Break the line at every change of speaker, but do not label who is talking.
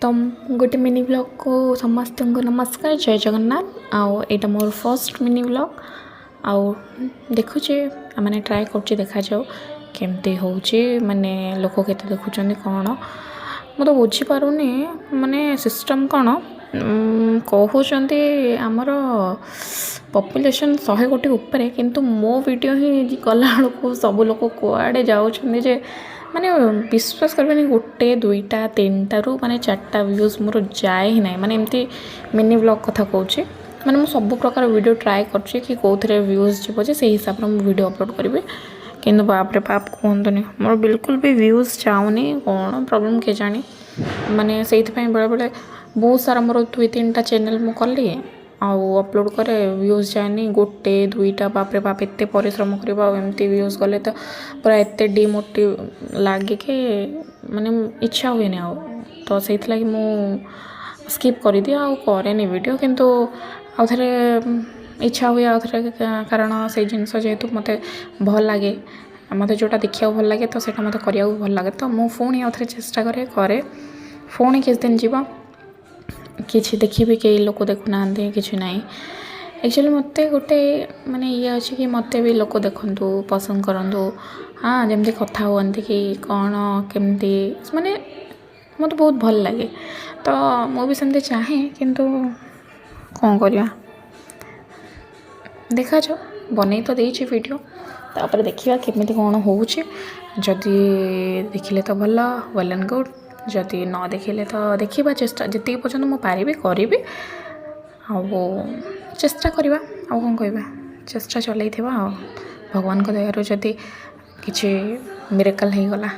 ତ ଗୋଟେ ମିନି ବ୍ଲଗ୍କୁ ସମସ୍ତଙ୍କୁ ନମସ୍କାର, ଜୟ ଜଗନ୍ନାଥ। ଆଉ ଏଇଟା ମୋର ଫର୍ଷ୍ଟ ମିନି ବ୍ଲଗ୍। ଆଉ ଦେଖୁଛି, ମାନେ ଟ୍ରାଏ କରୁଛି, ଦେଖାଯାଉ କେମିତି ହେଉଛି, ମାନେ ଲୋକ କେତେ ଦେଖୁଛନ୍ତି କ'ଣ। ମୁଁ ତ ବୁଝିପାରୁନି ମାନେ ସିଷ୍ଟମ୍ କ'ଣ କହୁଛନ୍ତି। ଆମର ପପୁଲେସନ୍ 100 କୋଟି ଉପରେ, କିନ୍ତୁ ମୋ ଭିଡ଼ିଓ ହିଁ କଲାବେଳକୁ ସବୁ ଲୋକ କୁଆଡ଼େ ଯାଉଛନ୍ତି ଯେ ମାନେ ବିଶ୍ୱାସ କରିବେନି, ଗୋଟେ, ଦୁଇଟା, ତିନିଟାରୁ ମାନେ ଚାରିଟା ଭ୍ୟୁଜ୍ ମୋର ଯାଏ ହିଁ ନାହିଁ। ମାନେ ଏମିତି ମିନି ବ୍ଲଗ୍ କଥା କହୁଛି। ମାନେ ମୁଁ ସବୁ ପ୍ରକାର ଭିଡ଼ିଓ ଟ୍ରାଏ କରୁଛି କି କେଉଁଥିରେ ଭ୍ୟୁଜ୍ ଯିବ ଯେ ସେଇ ହିସାବରେ ମୁଁ ଭିଡ଼ିଓ ଅପଲୋଡ଼ କରିବି। କିନ୍ତୁ ବାପରେ ବାପ, କୁହନ୍ତୁନି, ମୋର ବିଲକୁଲ ବି ଭ୍ୟୁଜ୍ ଯାଉନି। କ'ଣ ପ୍ରୋବ୍ଲେମ୍ କେଜାଣି? ମାନେ ସେଇଥିପାଇଁ ବେଳେବେଳେ ବହୁତ ସାରା ମୋର ଦୁଇ ତିନିଟା ଚ୍ୟାନେଲ୍ ମୁଁ କଲି ଆଉ ଅପଲୋଡ଼ କରେ, ଭ୍ୟୁଜ୍ ଯାଏନି, ଗୋଟେ ଦୁଇଟା। ବାପରେ ବାପ, ଏତେ ପରିଶ୍ରମ କରିବ ଆଉ ଏମିତି ଭ୍ୟୁଜ୍ ଗଲେ ତ ପୁରା ଏତେ ଡିମୋଟିଭ୍ ଲାଗେ କି ମାନେ ଇଚ୍ଛା ହୁଏନି ଆଉ। ତ ସେଇଥିଲାଗି ମୁଁ ସ୍କିପ୍ କରିଦିଏ ଆଉ କରେନି ଭିଡ଼ିଓ। କିନ୍ତୁ ଆଉ ଥରେ ଇଚ୍ଛା ହୁଏ ଆଉ ଥରେ, କାରଣ ସେଇ ଜିନିଷ ଯେହେତୁ ମୋତେ ଭଲ ଲାଗେ, ମୋତେ ଯେଉଁଟା ଦେଖିବାକୁ ଭଲ ଲାଗେ, ତ ସେଇଟା ମୋତେ କରିବାକୁ ଭଲ ଲାଗେ। ତ ମୁଁ ପୁଣି ଆଉ ଥରେ ଚେଷ୍ଟା କରେ କରେ ପୁଣି କିଛି ଦିନ ଯିବ, କିଛି ଦେଖିବି କେହି ଲୋକ ଦେଖୁନାହାନ୍ତି, କିଛି ନାହିଁ। ଆକ୍ଚୁଆଲି ମୋତେ ଗୋଟେ ମାନେ ଇଏ ଅଛି କି ମୋତେ ବି ଲୋକ ଦେଖନ୍ତୁ, ପସନ୍ଦ କରନ୍ତୁ। ହଁ, ଯେମିତି କଥା ହୁଅନ୍ତି କି କ'ଣ କେମିତି, ମାନେ ମୋତେ ବହୁତ ଭଲ ଲାଗେ। ତ ମୁଁ ବି ସେମିତି ଚାହେଁ, କିନ୍ତୁ କ'ଣ କରିବା, ଦେଖାଯାଉ। ବନେଇ ତ ଦେଇଛି ଭିଡ଼ିଓ, ତାପରେ ଦେଖିବା କେମିତି କ'ଣ ହେଉଛି। ଯଦି ଦେଖିଲେ ତ ଭଲ, ୱେଲ୍ ଆଣ୍ଡ ଗୁଡ଼୍। ଯଦି ନ ଦେଖିଲେ ତ ଦେଖିବା, ଚେଷ୍ଟା ଯେତିକି ପର୍ଯ୍ୟନ୍ତ ମୁଁ ପାରିବି କରିବି ଆଉ ଚେଷ୍ଟା କରିବା। ଆଉ କ'ଣ କହିବା? ଚେଷ୍ଟା ଚଲେଇଥିବା ଆଉ ଭଗବାନଙ୍କ ଦୟାରୁ ଯଦି କିଛି ମିରାକଲ୍ ହେଇଗଲା।